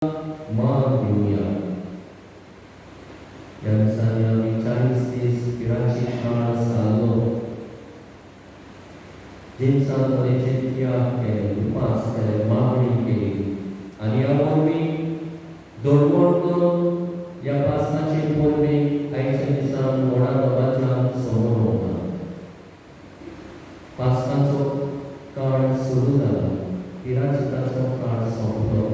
मान दिवया. ह्या दिसांनी आमी 40 दीस पिराची काळ सारलो. जेम्सान तरेचे त्याग केले, उपास केले, मागणी केली आनी ह्या वरवीं दडवण करून ह्या पासनाचे परबेक आयच्या दिसा व्हडा दबाज्यान समोर वता. पासकाचो काळ सुरू जाला, पिराचिताचो काळ सोंपलो.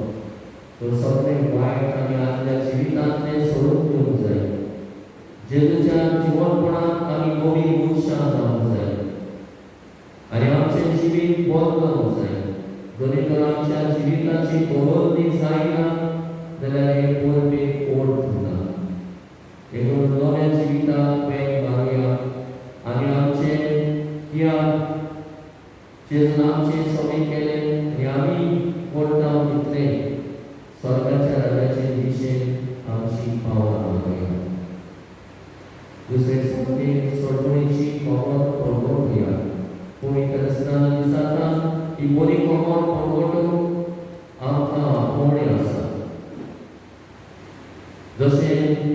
तर सगळें वायट आनी आदल्या जिवितांतलें सोडून दिवंक जाय. जेजूच्या जिवनपणांत आमी नवीं मनशां जावंक जाय आनी आमचें जिवीत बदलूंक जाय. जरी तर आमच्या जिविताची बदलणी जायना जाल्यार हे परबेक अर्थ ना. देखून नव्या जिविताक वेंग मारुया आनी आमचे त्याग जेजून आमचे सगळें केलें आनी आमी करता तितलें स्वर्गाच्या राज्याचे दिशेन आमची पावलां मारुया. दुसरे सुवातेर सोडवणेची खबर परगटुया. पवित्र स्नान दिसाता ही बरी खबर परगटूंक आमकां आपोवणें आसा. जशें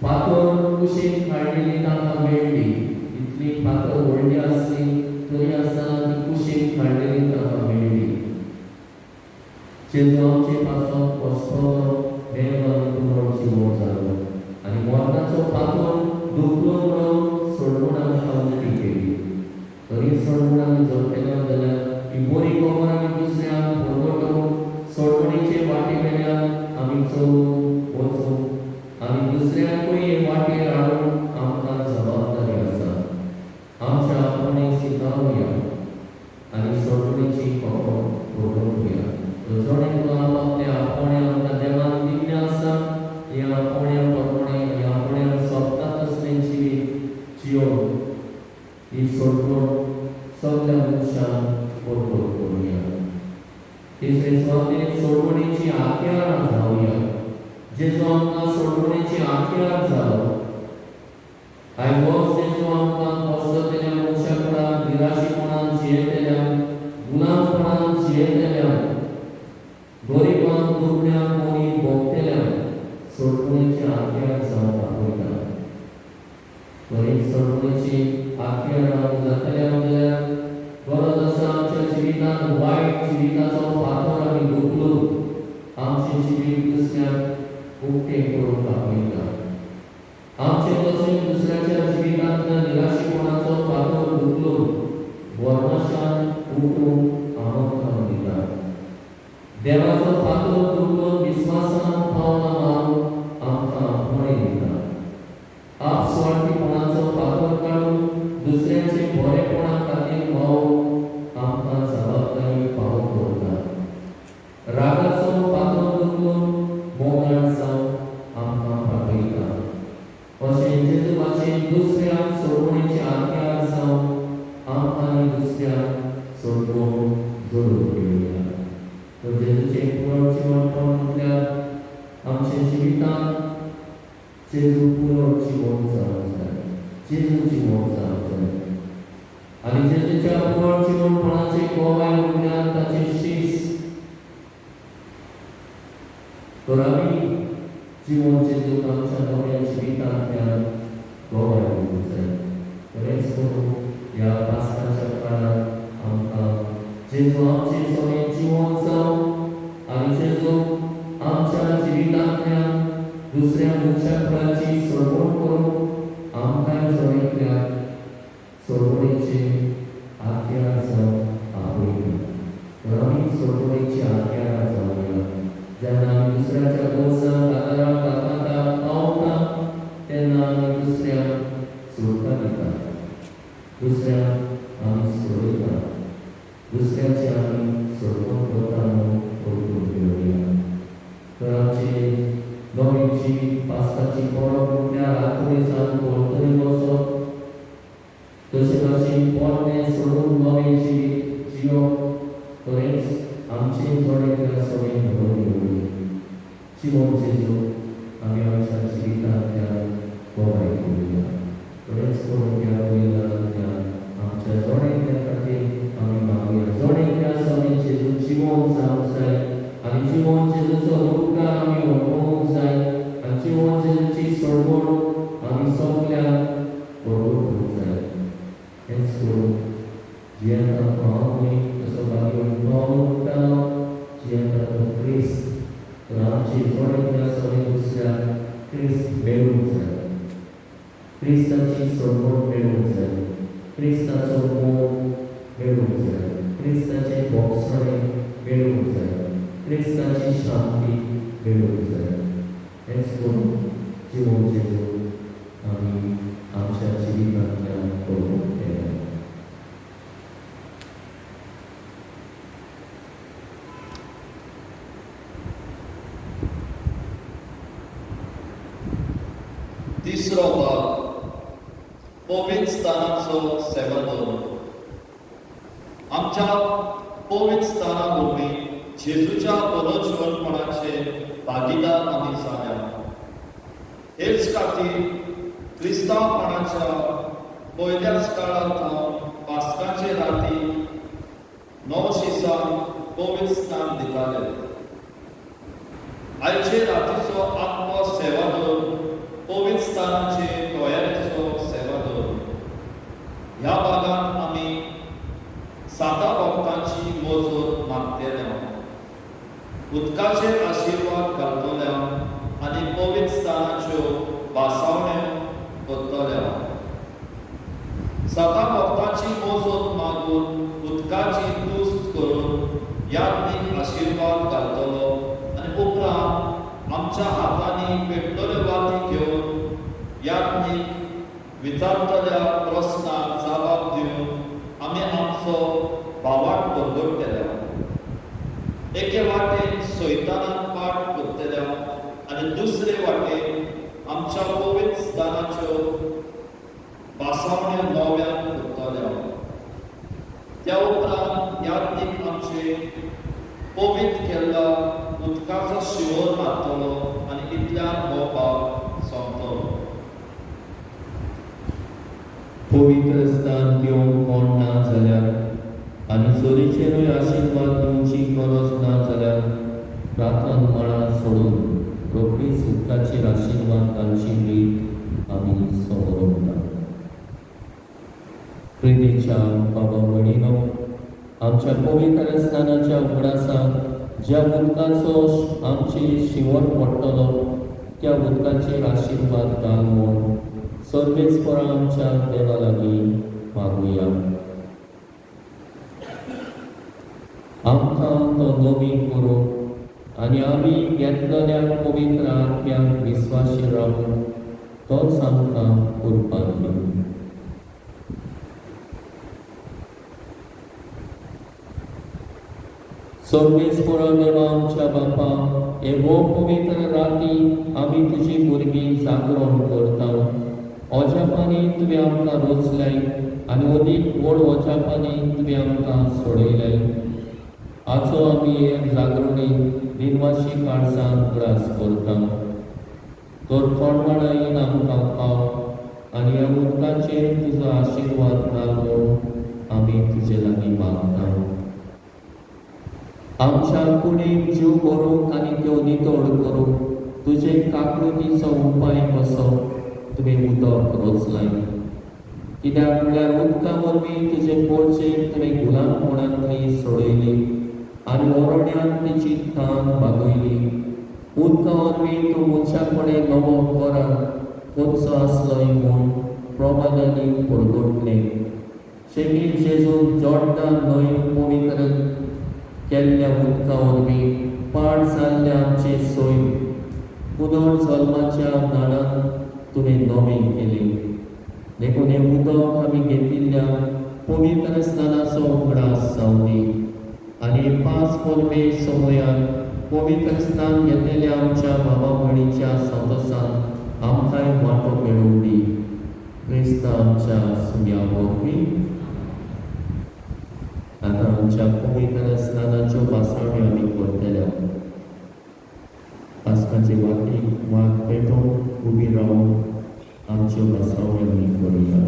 फातर कुशीन काडलेली तांकां मेळ्ळी, इतली फातर व्हडली आसली तरी आसतना ती कुशीन काडलेली तांकां मेळ्ळी. जेजू आमचे पासत कश्टलो, मेलो आनी पुनर्जिवंत जालो आनी मरणाचो फातर दुखलो म्हणून सोडवण आमकां उक्ती केली. तरी सोडवण आमी जगतले जाल्यार ही बरी खबर आमी दुसऱ्यांक परगटोवंक सोडवणीचे वाटे वेल्यान आमी चलूंक वचूंक आनी दुसऱ्यांकूय हे वाटेर हाडूंक आमकां जबाबदारी आसा. आमच्या आपोवणें स्विकारुया आनी सोडवणीची खबर परगटुया. तर जण एकलो आपआपले आपोवणें आमकां देवान दिल्लें आसा. ह्या आपोवण्या प्रमाणें आनी आपोवण्याक सोबता तसलें जिवीत जियोवन ही सोडवण सगल्या मनशांक परगट करुया. तिसरे सुवातेर सोडवणीची हत्यारां जावया. जेजू आमकां सोडवणीची हत्यार जालो. आयज होच जेजू आमकां कश्टतल्या मनशाकडान, निराशीपणान जियेतल्यांक, गुलामपणान जियेतल्यांक, गरिबांक, दुबळ्यांक, मोनी भोगतल्यांक सोडवणीचे हत्यार जावंक आपयता. तरी सोडवणीची हत्यारां जातल्या जाल्यार गरज आसा आमच्या जिवितांत वायट जिविताचो फातर आमी धुकलून आमचें जिवीत दुसऱ्यांक उक्तें करूंक आपयता. आमचें तशें दुसऱ्याच्या जिवितांतल्या निराशीपणाचो फातर धुकलून वर्माशान उठूंक आमंत्रण दिता. देवाचो फातर धुकलून विस्वासान पावलां मारूंक आमकां आपोवणें दिता. आपस्वार्थीपणाचो फातर काडून दुसऱ्याचे बरेपणा खातीर वावरूंक आमकां जबाबदारी फावो करता. रागाचो फातर धुकलून मोगान जावंक आमकां पाठयता. अशें जेजू भाशेन दुसऱ्यांक सोडवणेचे हत्यार जावन आमकां आनी दुसऱ्यांक सोडवण जोडून घेवया. तर जेजूचें पुनर्जिवनपण म्हटल्यार आमच्या जिवितांत जेजू पुनर्जिवंत जावंक जाय, जेजू जिवंत जावंक जाय. आनी जेजूच्या पुनर्जिवनपणाचे गवाय म्हटल्यार ताचे शीस. तर आमी जिवन जेजूक आमच्या नव्या जिवितांतल्यान गवाय दिवंक जाय. बरेंच करून ह्या पासकाच्या काळांत आमकां जेजू आमचे सगळें जिवंत जावं आनी जेजू आमच्या जिवितांतल्यान दुसऱ्या मनशाकुळाची सोडवण करून आमकांय जण एकल्याक सोडवणीचे हत्यार जावंक आपयता. तर आमी सोडवणीची हत्यारां जावया. जेन्ना आमी दुसऱ्याच्या बोल्सांत आदाराक आकांताक पावता तेन्ना आमी दुसऱ्यांक सुटका दिता, दुसऱ्यांक आमी सोडयता, दुसऱ्याची आमी सोडवण करता म्हणून वळखून घेवया. तर आमचे नवें जिवीत पासकाची परब म्हटल्यार आत्मनिसान पलतडी वचप, तशें भाशेन पोरणें सोडून नवें जिवीत जियोवप, तरेंच आमचें जण एकल्या सगळें घडोवन घेवया. जिवन जेजू आमी आमच्या जिवितांतल्यान गवाय दिवया. तरेंच करून ह्या बलिदानांतल्यान आमच्या जण एकल्या खातीर आमी मागुया. जण एकल्या सगळें जेजू जिवन जावंक जाय आनी जिवन जेजूचो रूप जियेता तो हांव न्हय, तसो बागेवन पावल म्हणटालो, जियेता तो क्रिस्त. तर आमची जण एकल्या सगळे दुसऱ्याक क्रिस्त मेळूंक जाय, क्रिस्ताची सोडवण मेळूंक जाय, क्रिस्ताचो मोग मेळूंक जाय, क्रिस्ताचें भोगसणें मेळूंक जाय, क्रिस्ताची शांती मेळूंक जाय. हेंच करून जिवन जेजू आमी आमच्या जिवितांतल्यान करूंक केलें. तिसरो भाग, पवित्र स्थानाचो सेवादोर. आमच्या पवित्र स्थाना वरवीं जेजूच्या पुनर्जिवनपणाचे भागीदार आमी जाल्या. हेच खातीर क्रिस्तांवपणाच्या पयल्याच काळार थावन पास्काचे राती 9 शिसांक पवित्र स्थान दिताले. आयचे रातीचो आत्मो सेवादोर पवित्र स्थानाचे तयारेचो सेवादोर. ह्या भागांत आमी साता भक्तांची मजत मागतले, उदकाचे आशिर्वाद घालतले आनी पवित्र स्थानाच्यो भासावण्यो करतले. साता भक्तांची मजत मागून उदकाची तुस्त करून याज्ञीक आशिर्वाद घालतलो आनी उपरांत आमच्या हातांनी पेटलेल्यो वाती घेवन याज्ञीक विचारतल्या प्रस्नाक जबाब दिवन आमी आमचो भावाट परगटतले. एके वाटेन सैतानाक पाठ करतले आनी दुसरे वाटेन आमच्या पवित्र स्थानाच्यो भासावण्यो नव्यान करतले. त्या उपरांत याज्ञीक आमचे पवित्र केल्ल्या उदकाचो शिंवर मारतलो आनी इतल्यान हो भाग सोंपतलो. पवित्र स्थान घेवंक कोण ना जाल्यार आनी चोरीचेरूय आशिर्वाद दिवची गरज ना जाल्यार प्रार्थन मळां सोडून रोखडीच उदकाचेर आशिर्वाद घालची रीत आमी समोर. प्रितीच्या बाबा भयणीनो, आमच्या पवित्र स्थानाच्या उगडासाक ज्या उदकाचो आमचे शिंवर पडटलो त्या उदकाचेर आशिर्वाद घाल म्हूण सर्वेस्परा आमच्या देवा लागीं मागुया. आमकां तो नवी करूं आनी आमी घेतलेल्या पवित्र आत्म्याक विस्वाशी रावून तोच आमकां कुरपान दिवं. सर्वेस्परा देवा आमच्या बापा, हे हो पवित्र राती आमी तुजी भुरगीं जागरण करता. अजापांनी तुवें आमकां रोचलें आनी अदीक व्हड अजापांनी तुवें आमकां सोडयलें. आजो आमी हे जागरणी निरवाशी काळजान उगडास करता. तर कोणवाणायेन आमकां पाव आनी ह्या उदकाचेर तुजो आशिर्वाद घाल म्हूण आमी तुजे लागीं मागता. आमच्या कुडीक जीव करूंक आनी त्यो नितळ करूंक तुजे काकृतीचो उपाय कसो तुवें उदक रोचलें. कित्याक म्हळ्यार उदका वरवीं तुजे पोरचेक तुवें गुलामपणांतली सोडयली आनी ओरड्यान तिची तान भागयली. उदका वरवीं तूं मनशा कडेन नवो करार करचो आसलोय म्हूण प्रवादांनी परगटलें. शेगीत जेजून जॉर्डन न्हंय पवित्र केल्ल्या उदका वरवीं पाड जाल्ल्या आमचे सैम पुनर्जल्माच्या नाडान तुवें नवें केलें. देखून हें उदक आमी घेतिल्ल्या पवित्र स्नानाचो उगडास जावं दी आनी पांच परबे समयान पवित्र स्नान घेतलेल्या आमच्या बाबा भयणीच्या संतोशान आमकांय वांटो मेळोवं दी. क्रिस्त आमच्या सुम्या वरवीं. आतां आमच्या पवित्र स्नानाच्यो भासावण्यो आमी करतले. पास्काचे वातीक वात पेटोवन उबी रावन आमच्यो भासावण्यो आमी करुया.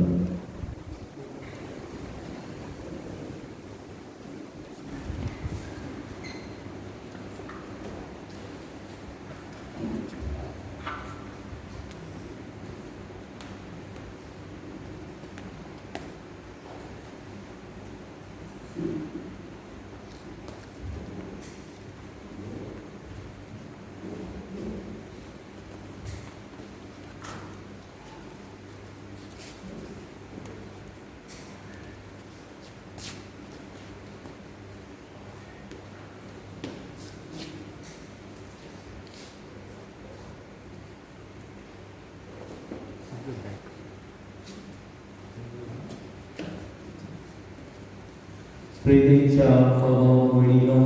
प्रेरीच्या बाबा भयणीनो,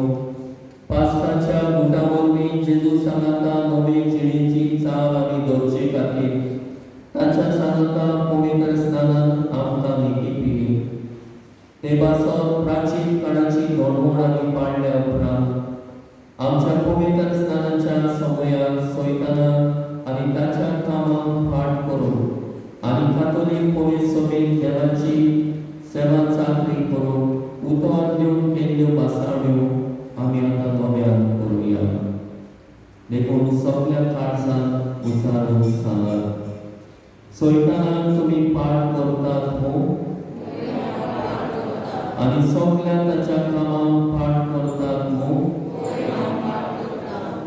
पास्काच्या गुटा वरवीं जेजू सांगाता नवे जिणेची चाल आमी दवरचे खातीर ताच्या सांगाता पवित्र स्नानान आमकां निकी पिली. ते पासत प्राचीन काळाची घडवण आमी पाळल्या उपरांत आमच्या पवित्र स्नानाच्या समयार सैताना आनी ताच्या कामाक फाट करून आनी कातोलीक पवित्र सभेन देवाची सेवा चाकरी करून उतर दिवन केल्ल्यो भासाण्यो आमी आतां नव्यान करुया. देखून सगल्या काळजान उचारून सांगात, सैतानाक तुमी पाठ करतात मू आनी सगल्या ताच्या कामाक पाठ करतात मू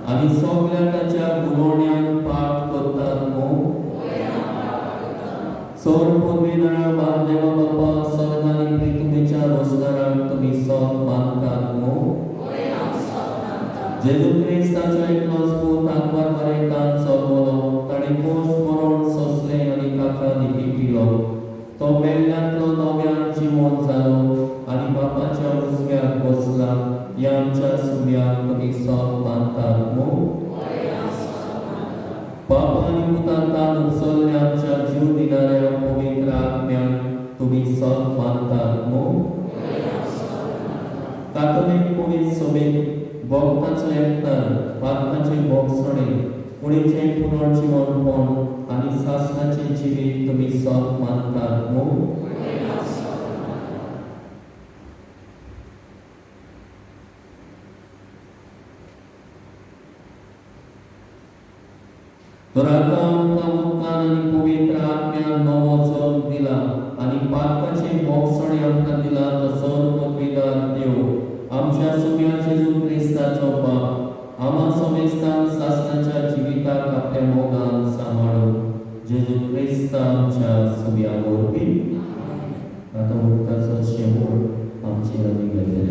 आनी सगल्या ताच्या गुलोवण्यांक पाठ करतात मू. चड पदवीदारा देवा बापा सर्गांनी प्रितुमेच्या रोजगाराक तुमी सत मानतात मू. जेजू क्रिस्ताचो एकलोच पूत आंकवार मरेकान चलवलो, ताणें कोश मरण सोंसलें आनी ताका निती पिलो. तो मेल्ल्यांतलो नव्यान जिवोन जालो आनी बापाच्या उजव्याक बसला. ह्या आमच्या सुम्याक तुमी सत मानतात मू. बापा आनी पुतान तान उपसल्ल्या आमच्या जीव दिणाऱ्या पवित्र आत्म्याक तुमी सत मानतात मू. कातोलीक पवित्र सभेत भक्ताचो एकतार, पातकाचें भोगसणें, कुडीचें पुनर्जिवनपण आनी सासणाचें जिवीत तुमी सत मानतात मू. तर आतां आमकां उदकान आनी पवित्र आत्म्यान नवो जल्म दिला आनी पातकाचें भोगसणें आमकां दिला तो सर्व पदवीदार देव आमच्या सुम्या जेजू क्रिस्ताचो बाप आमा समेस्तान सासणाच्या जिविताक आपल्या मोगान सांबाळून जेजू क्रिस्त आमच्या सुम्या वरवीं. आतां उदकाचो शेवट आमचेर आमी घेतले.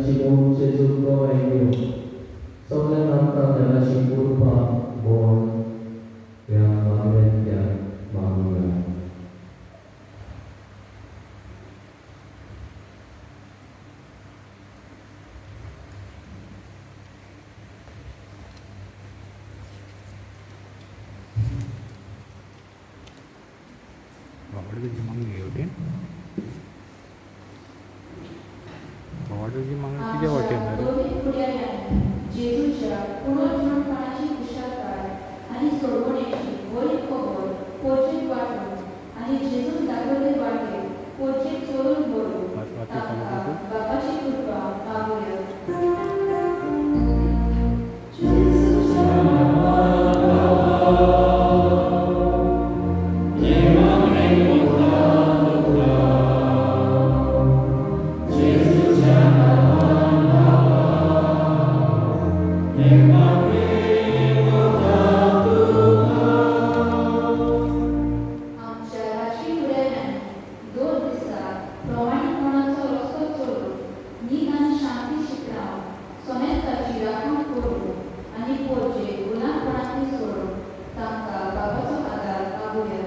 जिवोवन जेजूक गवाय दिवन सगळ्यांक आमकां देवाची कृपा भोवन ह्या मागण्यांतल्यान मागुया. बाबाची मागणी घेवटेन बाबाची मागणी कितें वाटेन रे. दोनूय फुडाऱ्यांनी जेजूच्या पुनर्जिवणपणाची खुशालकाय आनी सोडवणेची बरी खबर पोर्चेक वांटून आनी जेजून दाखयल्ले वाटेर पोर्चेक चलून व्हरूंक तांकां बापाची कृपा मागुया. आमच्या राशी फुडाऱ्यांनी 2 दिसा प्रमाणीकपणाचो रस्तो चलून नीत आनी शांती शिकरावन सोमेस्ताची राखण करून आनी पोरचे गुलामपणांतली सोडून तांकां बाबाचो आदार मागुया.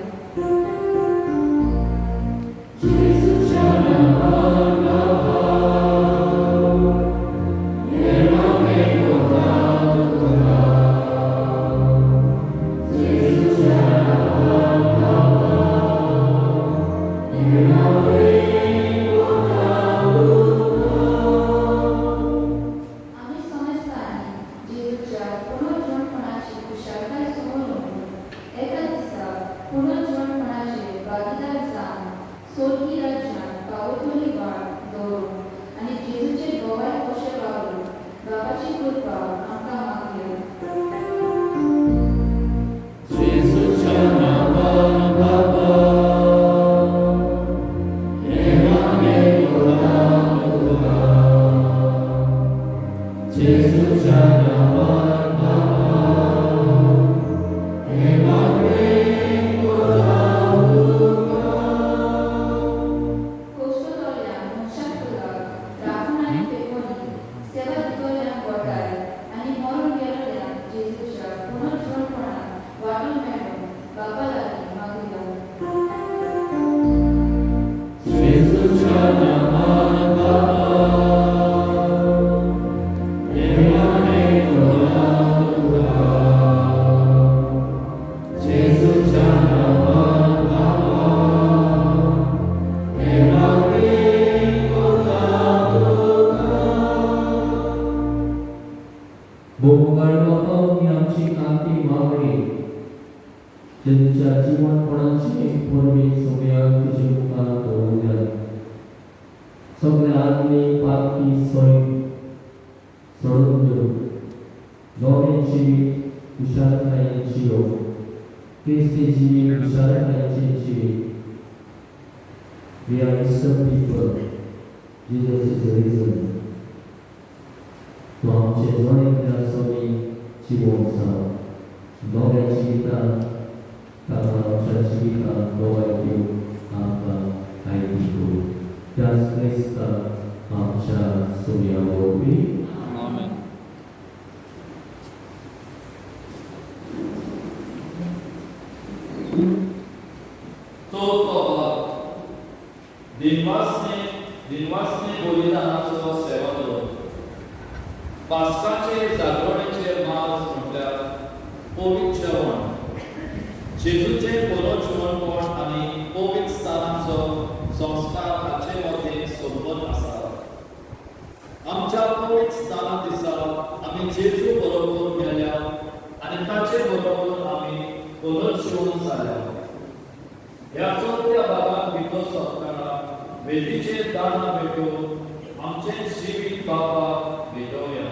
आमी समेस्तांनी जेजूच्या पुनर्जिवणपणाची खुशालकाय समजून एका दिसा पुनर्जिवणपणाचे भागीदार जावन स्वर्गी राज्यांत पावतली वाट दवरून आनी जेजूचे गवाय कशे वावरून बाबाची कृपा आमकां मागुया. कोश्टतल्या मनशाक फुलाक राखून आनी पेपोनी सेवा दितल्यांक गोठाय आनी मरून गेल्ल्या जेजूच्या पुनर्जिवणपणांत वांटो मेळून बाबा लागीं मागुया. भोवगाळ बाबा ही आमची आंती मागणी जेजूच्या जिवनपणाची परबी सगळ्यांक तुजे मुखार दवरल्या. सगळे आदली पातकी सोय सोडून दिवन नवें जिवीत खुशालकायेन जियो, क्रिस्ती जिवीत खुशालकायेचें जिवीत. We are Eastern people. Jesus is the reason. तूं आमचे जण एकल्या सवी जिवोन जावं नव्या जिवितान ताका आमच्या जिवितान गवाय दिवन आमकां आयती करूं त्याच क्रिस्ता आमच्या सोम्या वरवीं. आमेन. तो बाबा दिनवासने बलिदानाचो सेवा करून पास्काचे जागरणेचे मार्ज म्हटल्यार पवित्र जेवण, जेजूचे पुनर्जिवणपण आनी पवित्र स्थानाचो संस्कार हाचे मदीं संबंद आसा. आमच्या पवित्र स्थाना दिसा आमी जेजू बरोबर गेल्या आनी ताचे बरोबर आमी पुनर्जिवन जाल्या. ह्या चवथ्या भागात भितर सरतना वेदीचेर दानां भेटोवन आमचें जिवीत बापाक भेटोवया.